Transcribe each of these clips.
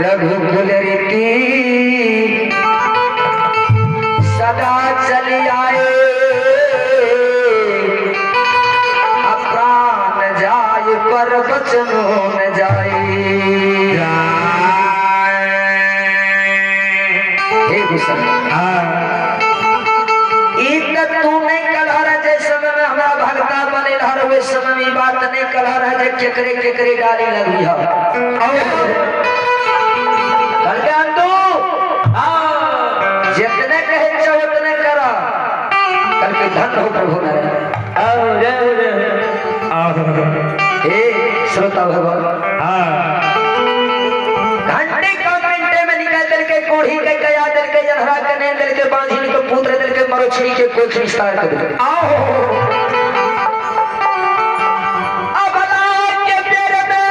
रघुकुल रीति सदा चली आए, प्राण जाय पर बचन न जाए। हे गोसाई, ई त तू नहीं कलह रह जे समय में हमरा भगता बने हर वे समय में ई बात नहीं कलह रह जे केकरे केकरे गाली लगी है। कल्याण तू जितने कहे चाहो उतने करा। कल के धन हो प्रभु नारायण। जय हो जय हो। हे श्रोता भगवान, घंटे कम मिनटे में निकाल दिल के कोढ़ी के गया दिल के जनहरा के नेल दिल के बांझिन के पुत्र दिल के मरोछनी के कोख विस्तार कर दिल। अबला के पेड़ में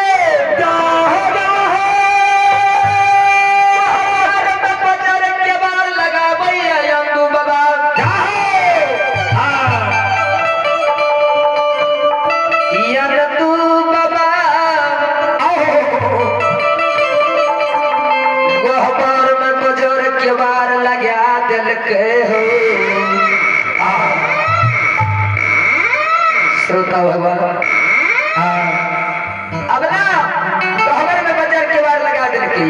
में बजर के बार लगावैया यंदू बाबा। यंदू बाबा गोहबर में बजर के बार लगा दिल के हो। श्रोता भगवान, अब ना गहबर में बजर के बार लगा दिल के।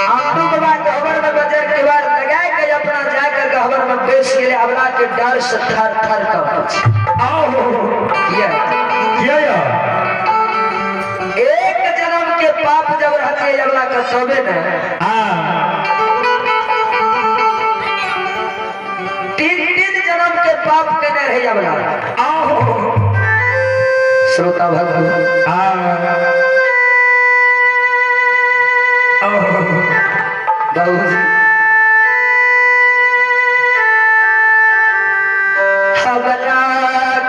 आंदू बाबा गहबर में बजर के बार लगा के अपना जाकर गहबर में बेच के अबला के डर से थर थर कांपे छै। किया किया या? एक जन्म के पाप जब रहते अबला का तबे न तीन तीन जन्म के पाप केने रहे अबला। श्रोता भगवान, बाबूजी अबला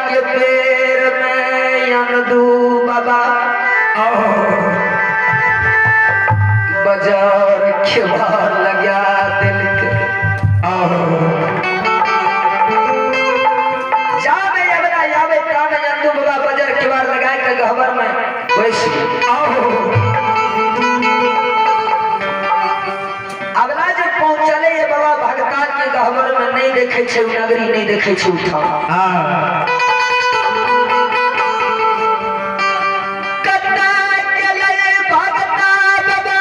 के पेड़ में यंदू बाबा बाजार खेवार लगा दिल के। जावे अबला आवे तावे यंदू बाबा बाजार खेवार लगाए के गहबर में बैस गए। अबला जब पहुंचले ये बाबा भगतान के गहबर में नहीं देखे छे नगरी, नहीं देखे छे उठा। कत्ता के लए भगता बाबा,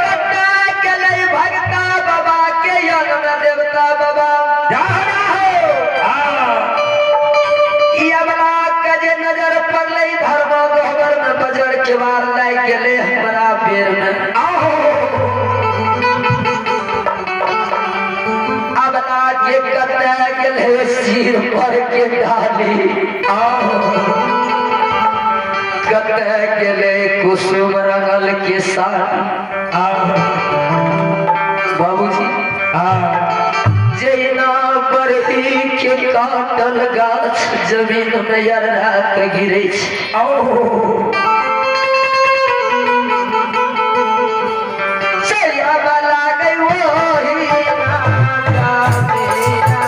कत्ता के लए भगता बाबा के यज्ञ देवता बाबा। ई अबला के जे नजर पड़ले धर्म गहबर में बजर के बार लाग गेले हमरा बेर में। अबला के कत्ता गेले सिर पर के डाली, कत्ता गेले कुसुम रंगल के साड़ी। बाबूजी जैना बरही के काटल गाछ जमीन में अररा के गिरे छै। चैया लागै ओही माता मेरा।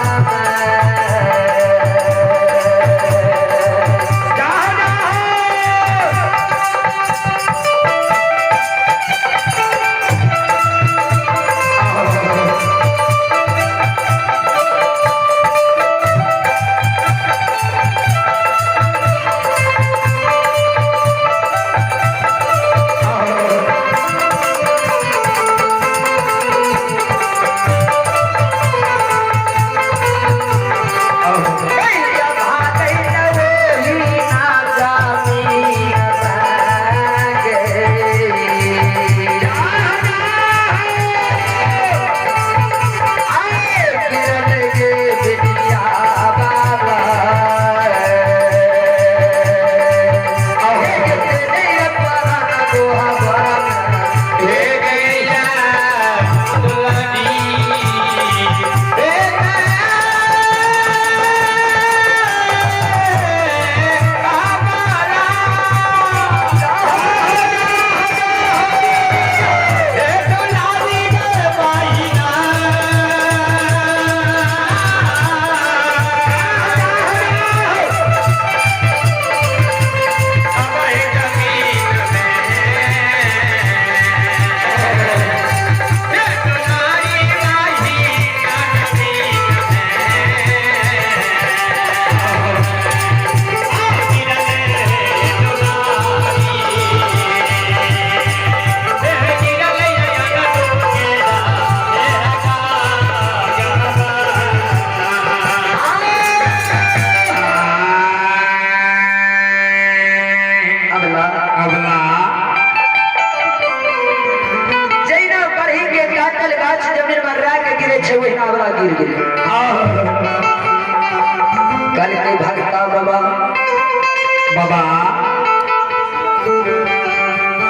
बाबा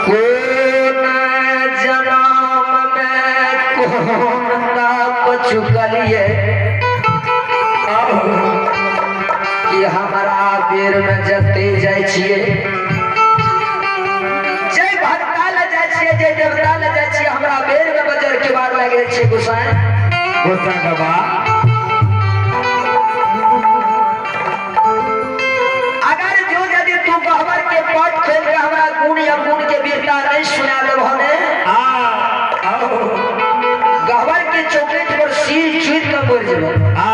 कोन जनम में कोन ताप चुकलिए कि हमारा बेर में जते जाइ छियै, जय भक्ता ले जाइ छियै, जय देवता ले जाइ छियै, हमरा बेर में बजर के बार लागि जाइ छै गोसाई। गोसाई बाबा अगर जो यदि तू गहबर के पट खोल के हमरा गुण या गुण के वीरता नहीं सुना देबह ने, गहबर के चौकट पर सिर चीर के मर जेबो। आ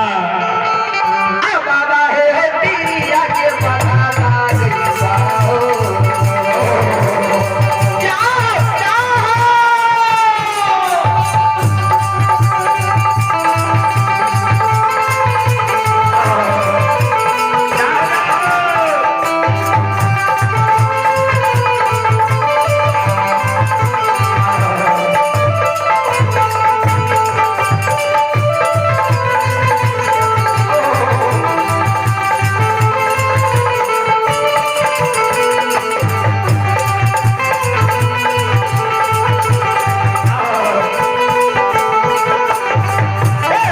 बाबा हे तिरिया के पता लाग हो। जाओ जाओ।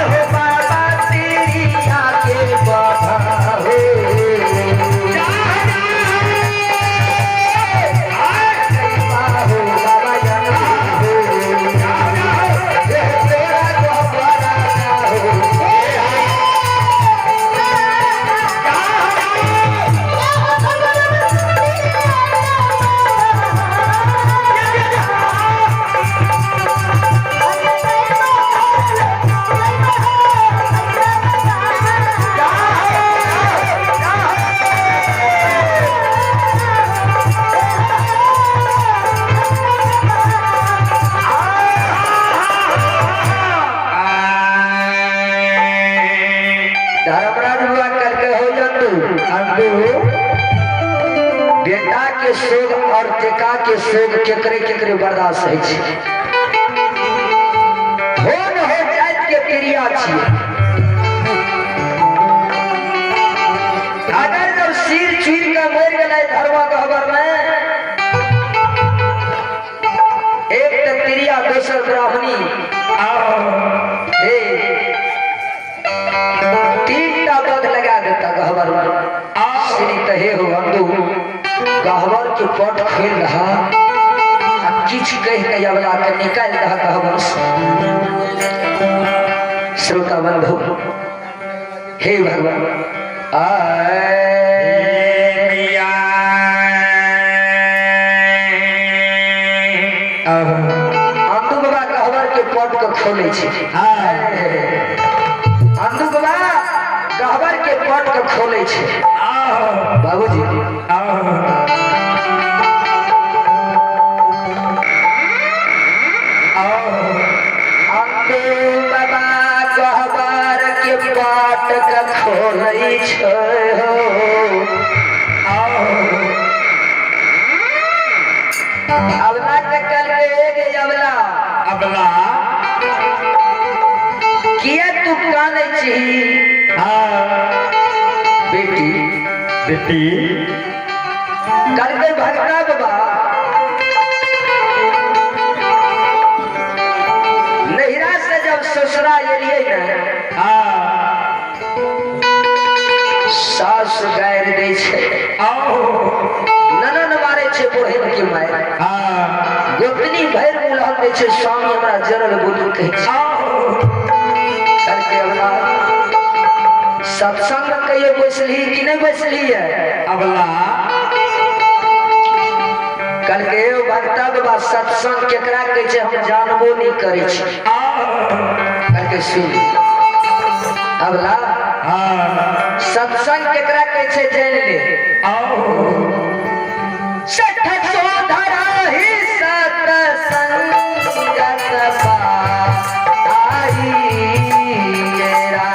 हो बाबा तिरिया के पता हो। हो बाबा हो तेरा गहबर हो। धर्मराज हुआ करके हो जंतु अंदू बेटा के शोक और टेका के शोक केकरे केकरे बर्दाश्त है छै। होन हो जात के क्रिया छी। अगर जब सिर चीर के मर गेलै धर्मा गहबर में, एक त क्रिया दोसर ब्राह्मणी ए तीन टा बग लगा देता गहबर में। श्री कहे हो अंदू गहबर के पट खेल रहा आ किछ कह के अबला के निकाल रहा गहबर से। श्रोता बंधु हे भगवान आए अंदू बाबा गहबर के पट के खोले छै। अंदू बाबा गहबर के पट के खोले छै। बाबूजी अंदू बाबा गहबर के पट के खोले छै हो। अबला के कल के गे अबला अबला किया तू कानै छी बेटी? बेटी कल के भगता बाबा नहिरा से जब ससुरा एलियै ने, सास गारि दै छै, ननन मारै छै बहिन के माय, गोतनी भरि मुलहन दै छै, स्वामी हमरा जरल बोली कहै छै। कल के अबला सत्संग में कहियो बैसली कि नहीं बैसली है? अबला कल के एगो भक्ता बाबा सत्संग केकरा कहै छै हम जानबो नहीं करै छी। कल के सुन अबला सत्संग केकरा कहै छै जान ले। सठ सोधरा ही सत्संगत पाई रा।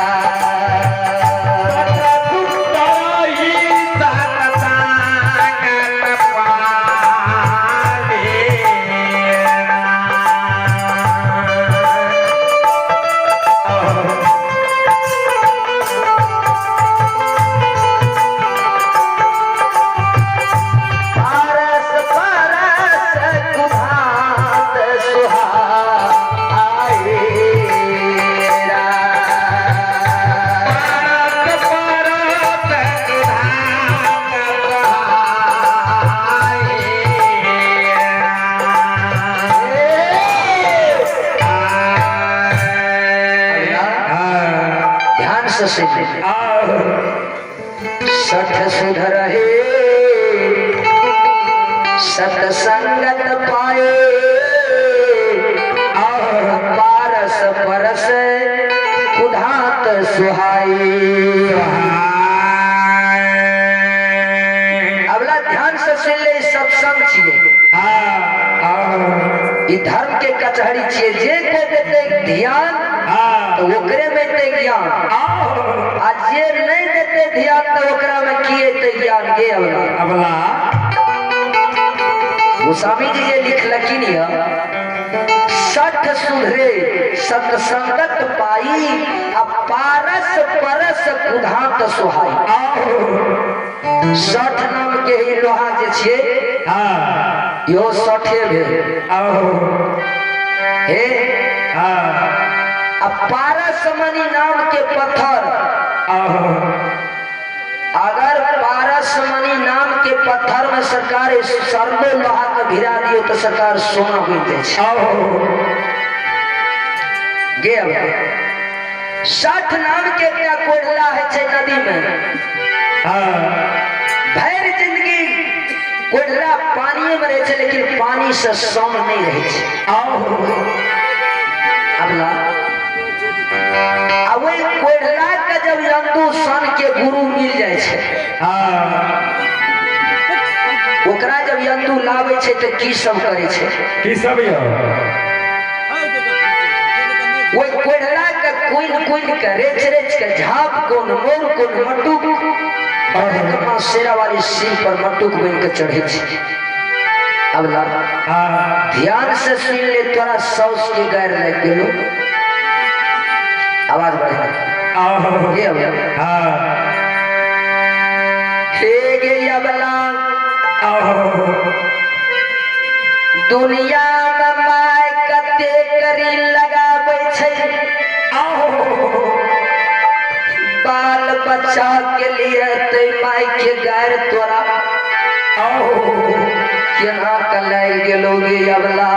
सठ सुधर हे सतसंगत पाए पारस परस कुधात सुहाई। अगला ध्यान से सुन ले, सत्संग छिए, धर्म के कचहरी छिए। जे को देते ध्यान तो ओकरे में ते ज्ञान, आ जे नहीं देते ध्यान तो ओकरा में की एते ज्ञान गे। अबला अबला गोस्वामी जी जे लिखलखिन है, सठ सुधरे सतसंगत पाई आ पारस परस कुधात सुहाई। सठ नाम के ही लोहा जे छिए यो सठे भेल हे। आ पारस मणि नाम के पत्थर, अगर पारस मणि नाम के पत्थर में सरकार सरलो लोहा के भिरा दियो तो सरकार सोना बनि जाइ छै गे। 60 नाम के एकटा कोढ़ला है छै नदी में, भरि जिंदगी कोढ़ला पानी में रहे छै, लेकिन पानी से सम नहीं रहे छै। अबला आ वही कोढ़ला के जब यंदू सन के गुरु मिल जाए छै, ओकरा जब यंदू लाबै छै तो की सब करे छै, की सब यो वही कोढ़ला के कुइन कुइन के रेच रेच के झाप कोन मोर कोन मटुक और शेरा वाली सिर पर मटुक बन के चढ़े छै। अबला ध्यान से सुन ले, तोरा सौस के गैर लग गेलो। आवाज बढ़े हे अबला हे गे अबला। दुनिया में my कते करी लगाबै छै बाल बच्चा के लिए, ते my के गैर तोरा केना के लागि गेलो गे अबला।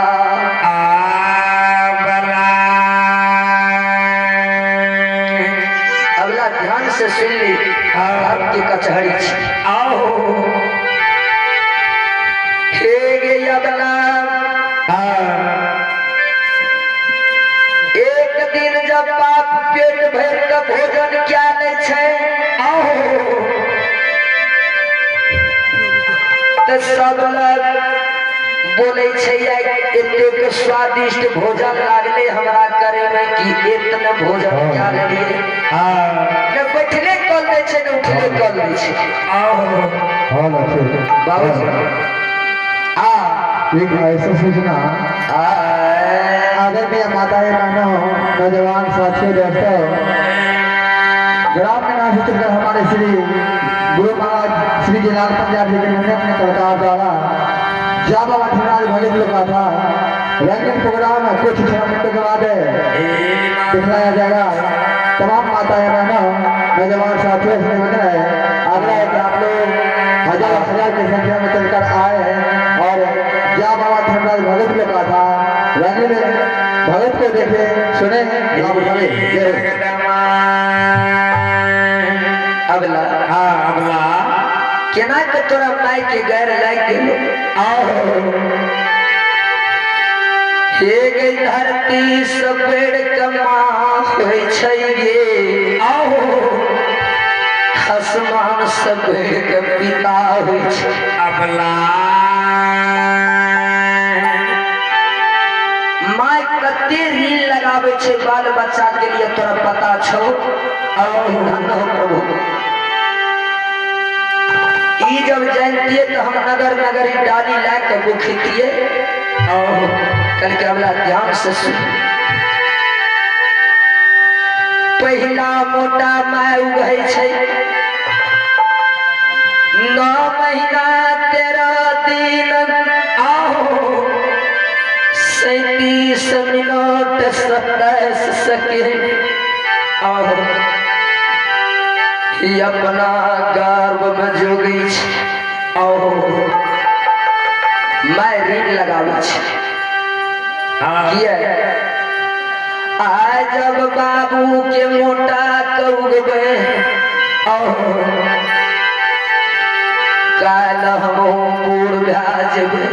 अबला ध्यान से सुन ली, धर्म के कचहरी छी। हे गे अबला, एक दिन जब बाप पेट भर के भोजन क्या नहीं छै तो सब लोग बोले छै एतेक स्वादिष्ट भोजन लागले हमरा करे में कि इतना भोजन क्या लेलिए। ने बैठले कल दै छै ने उठले कल दै छै। बाबूजी एक ऐसी सूचना आदरणीय माताएं बहनों, नौजवान साथियों, दोस्तों, ग्राम में नाम चलकर हमारे श्री गुरु महाराज श्री जयलाल पंजाब जी के अपने सरकार द्वारा जाबा महाराज भगत लोग का था रंगीन प्रोग्राम कुछ 6 मिनटों के बाद दिखलाया जाएगा। तमाम माताएं बहनों, नौजवान साथियों से निवेदन है, आग्रह है कि आप लोग हजार हजार की संख्या में चलकर आए हैं और जा बाबा धर्मराज भगत लोग का था रंगीन भगत को देखे सुने लाभ उठावे। अबला अबला केना के तोरा my के गैर लागि गेलो। हे गे धरती सपेड़ कमा होइ छै गे, आसमान सपेड़ के पिता होइ छै। अबला my कते ऋण लगाबै छै बाल बच्चा के लिए तोरा पता छौ। धन्य हो प्रभु। ई जब जानतिए तो हम नगर नगर डाली ला के बुखितिए। कल के अबला ध्यान से सुन, पहिला मोटा my उगै छै 9 महीना 13 दिन 37 मिनट 27 सेकेंड अपना गर्भ में जोगै छै। My ऋण लगाबै छै किया आज जब बाबू के मोटा कौगबे काल्हि हमहूँ बूढ़ भए जेबै।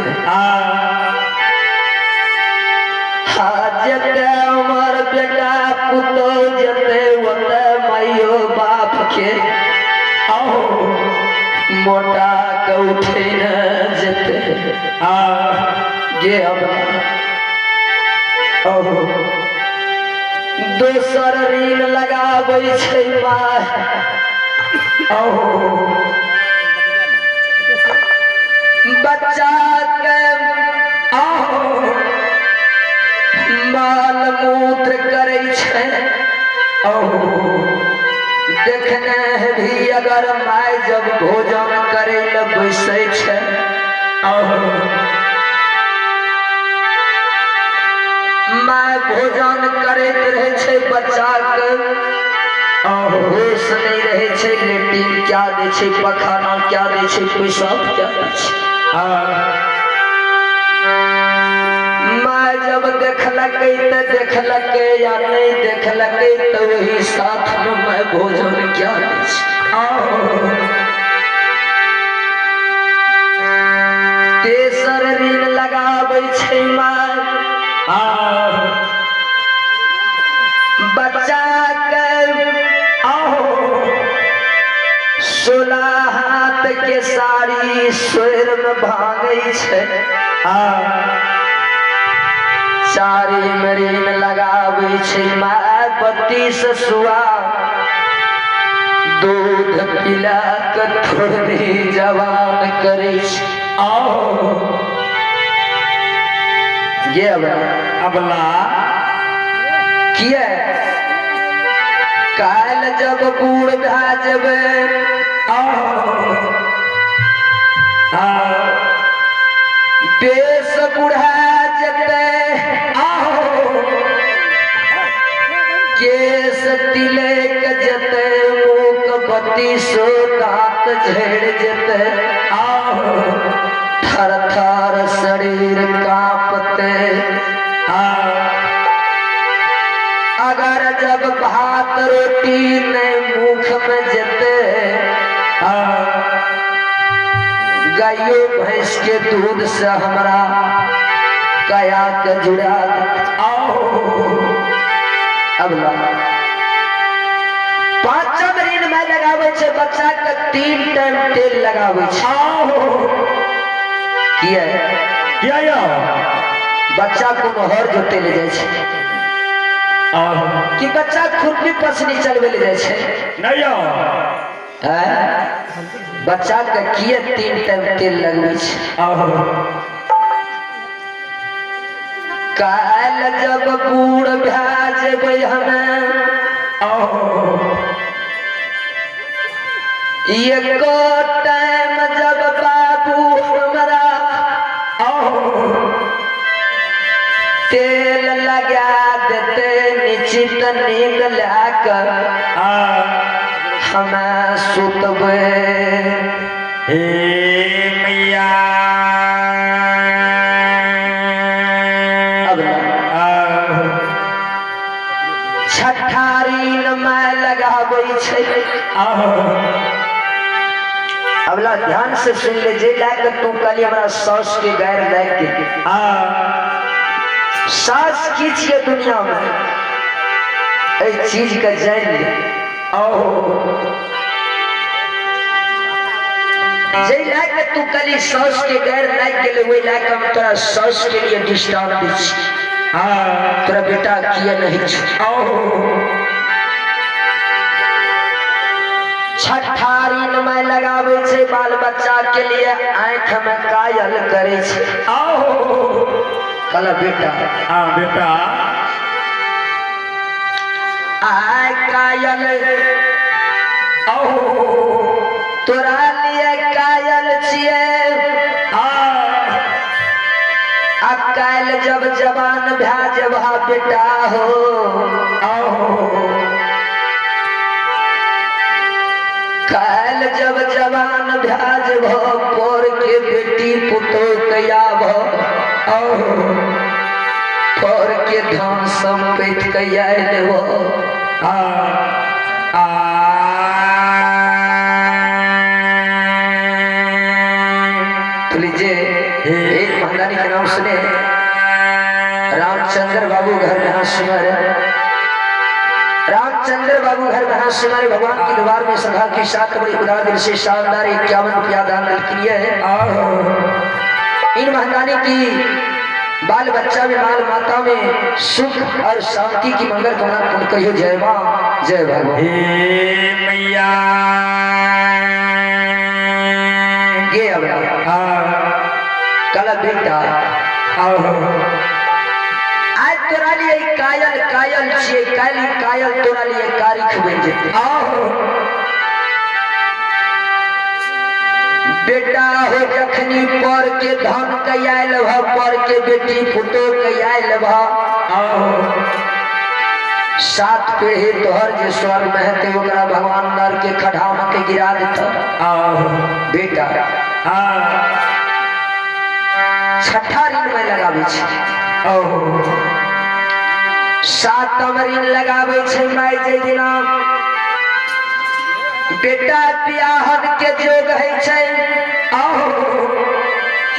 जेते उमर बेटा पुतोह जेते ओते माइयो बाप के मोटा के उठेने जेते। गे दोसर ऋण लगाबै छै माय। बच्चा के माल मूत्र करै छै। देखने भी अगर my जब भोजन करै ल बैसै छै, my भोजन करैत रहै छै, बच्चा के होश नहीं रहै छै, लेटिन क्या दै छै, पखाना क्या दै छै, पेशाब क्या दै छै। My जब देखलकै तऽ देखलकै या नहीं देखलकै तऽ वही साथ में my भोजन क्या दै छै। तेसर ऋण लगाबै छै my. बच्चा के 16 हाथ के साड़ी सोर में भांगै छै। चारिम ऋण लगाबै छै my. 32 सुआ दूध पिला के थोड़ी जवान करै छै। ये अबला किया काल्हि जब बूढ़ भए जेबै, बेस बुढ़ा जेतै, केस तिलक जेतै, मुख 32 दांत झड़ि जेतै, थर थर शरीर कांपते। अगर जब भात रोटी नहीं मुख में जेते, गायो भैंस के दूध से हमरा कया के जुड़ा। अब पांचम ऋण में लगाबै छै बच्चा के 3 टाइम तेल लगाबै छै। किया किया यौ बच्चा कोनो हर जोते ले जाइ छै कि बच्चा खुरपी पसनी चलबै ले जाइ छै? नहीं यौ। बच्चा के किए 3 टाइम तेल लगबै छै? काल्हि जब बूढ़ भए जेबै हमे, एको टाइम जब बाबू हमरा तेल लगा देते, निश्चित नींद लए कऽ हमे सुतबै। हे मैया। अब छठा ऋण my लगाबै छै। अबला ध्यान से सुन ले, जे लए कऽ तू कहली हमरा सास के गैर लागि गेल। सास की छियै दुनिया में, एहि चीज के जानि ले। जे लए कऽ तू कहली सास के गैर लागि गेलै, ओहि लए कऽ हम तोरा सास के लिए दृष्टांत दै छी। तोरा बेटा किए नहीं छै। छठा ऋण में लगाबै छै बाल बच्चा के लिए, आँख में कायल करै छै। कहला बेटा, हाँ बेटा, आय कायल तोरा लिए कायल छियै। आ काल्हि जब जवान भए जेबहा बेटा हो, काल्हि जब जवान भए जेबह, पर के बेटी पुतोह के आबह, पर के धन सम्पत्ति के आइ देबह। तो लीजिए एक महादानी के नाम सुने रामचंद्र बाबू घर में हाँ सुमर रामचंद्र बाबू घर में हाँ सुमर भगवान की द्वार में सभा के साथ बड़ी उदार दिल से शानदार 51 रुपया दान के लिए इन महादानी की बाल बच्चा में बाल माता में सुख और शांति की मंगल कामना पूर्ण करियो। जय मां जय भगवान। हे मैया ये अब कल बेटा आज तोरा लिए कायल कायल छिए काली कायल तोरा लिए कारिख बन जेते। बेटा हो जखनी पर के धन के आयल भ पर के बेटी पुतो के आयल भ सात पीढ़ी तोहर जे स्वर्ग में हेतै ओकरा भगवान नर के खढ़ा में के गिरा देता। बेटा छठा ऋण में लगाबै छै सातम ऋण लगाबै छै माय जे दिना बेटा बियाहन के जोग है छै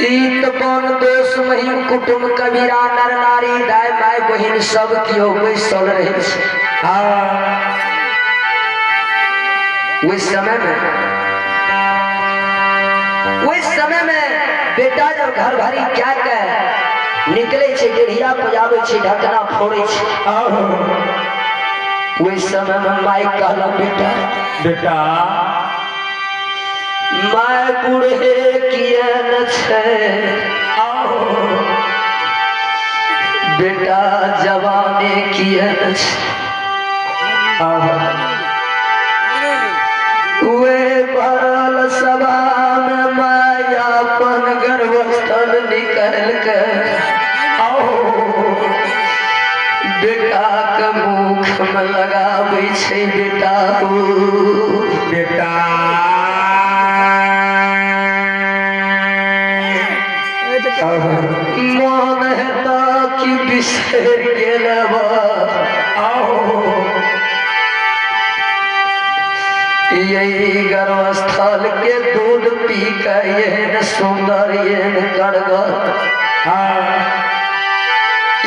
ईत बन दोष महिम कुटुम कबीरा नर नारी दाय my बहिन सब कियो बैसल रहै छै। ओहि समय में बेटा जब घर भरी क्या के निकले छै डेढ़िया पजाबै छै ढकना फोड़ै छै ओहि समय में माय कहलक बेटा बेटा my बूढ़े किए न छै बेटा जवाने किए न छै वे भरल सभा में my अपन गर्भस्थल निकल के बेटा के मुख में लगाबै छै बेटा बेटा मन हेता कि बिसरि गेल यही गर्भस्थल के दूध पी के एहन सुंदर एहन कड़गर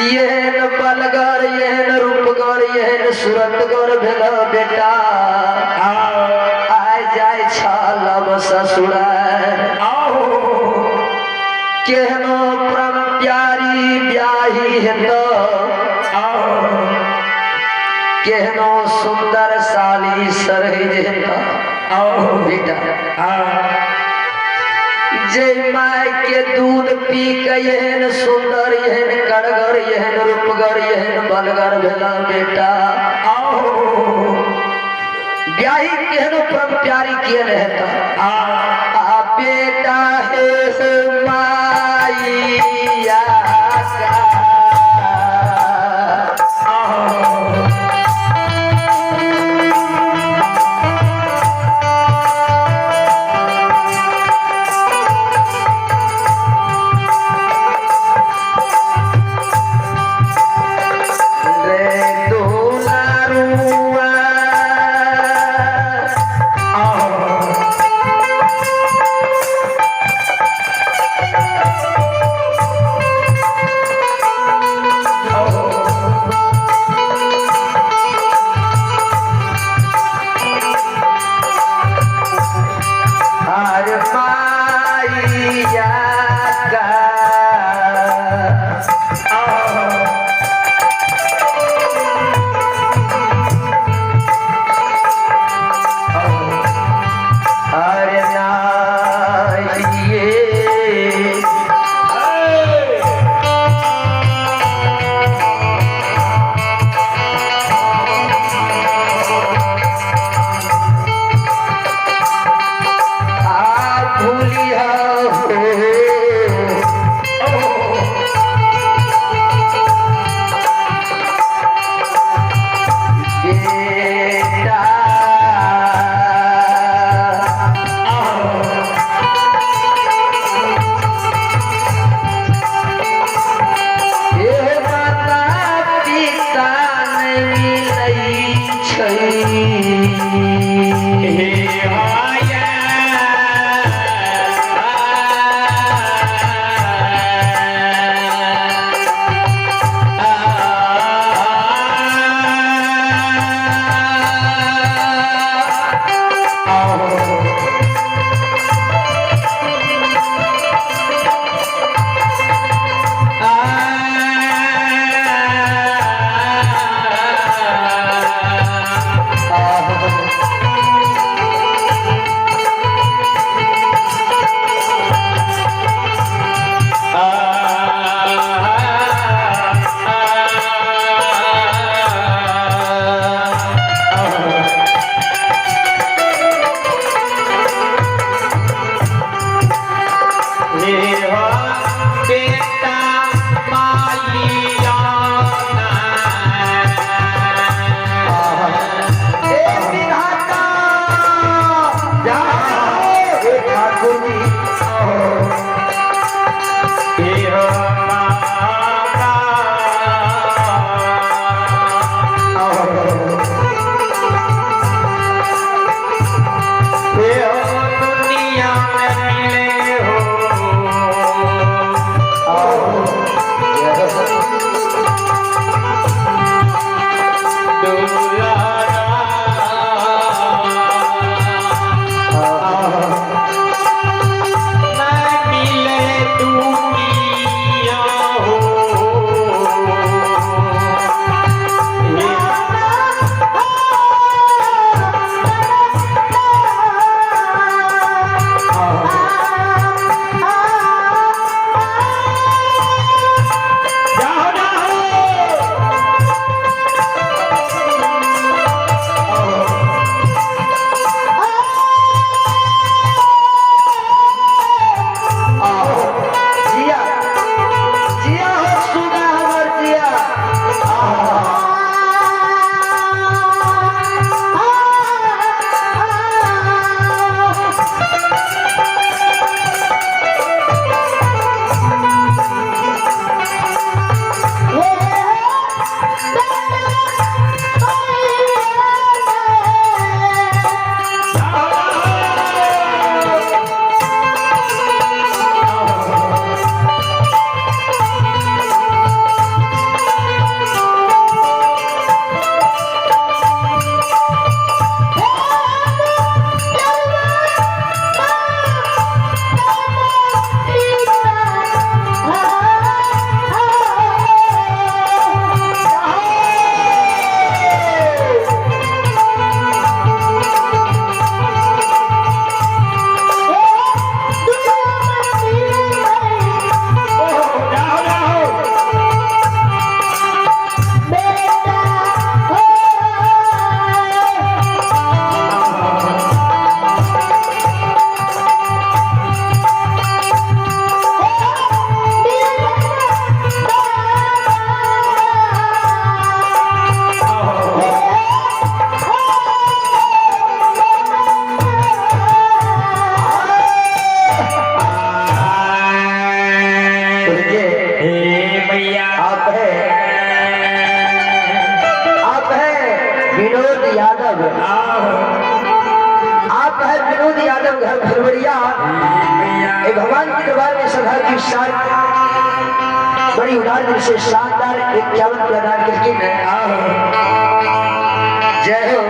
एहन बलगर एहन रूपगर एहन सूरतगर भेल बेटा आइ जाइ छल ससुरार केहनो परम प्यारी ब्याही हेतौ केहनो सुंदर साली सरहि जेतौ। बेटा जे my के दूध पी के एहन सुंदर एहन कड़गर एहन रूपगर एहन बलगर भेला बेटा ब्याही केहनो परम प्यारी किए रहता। आ बेटा हे माइया रे दुलारुआ मिले दुनिया हो। जाओ जाओ। जिया जिया हो सुना हमर जिया। जाओ जाओ। तो देखिए हे मैया। आप है विनोद यादव, आप है विनोद यादव घर फुलवरिया। ये भगवान के दरबार में सभा की शान बड़ी उदार दिल से शानदार 51 प्रदान करके जय हो।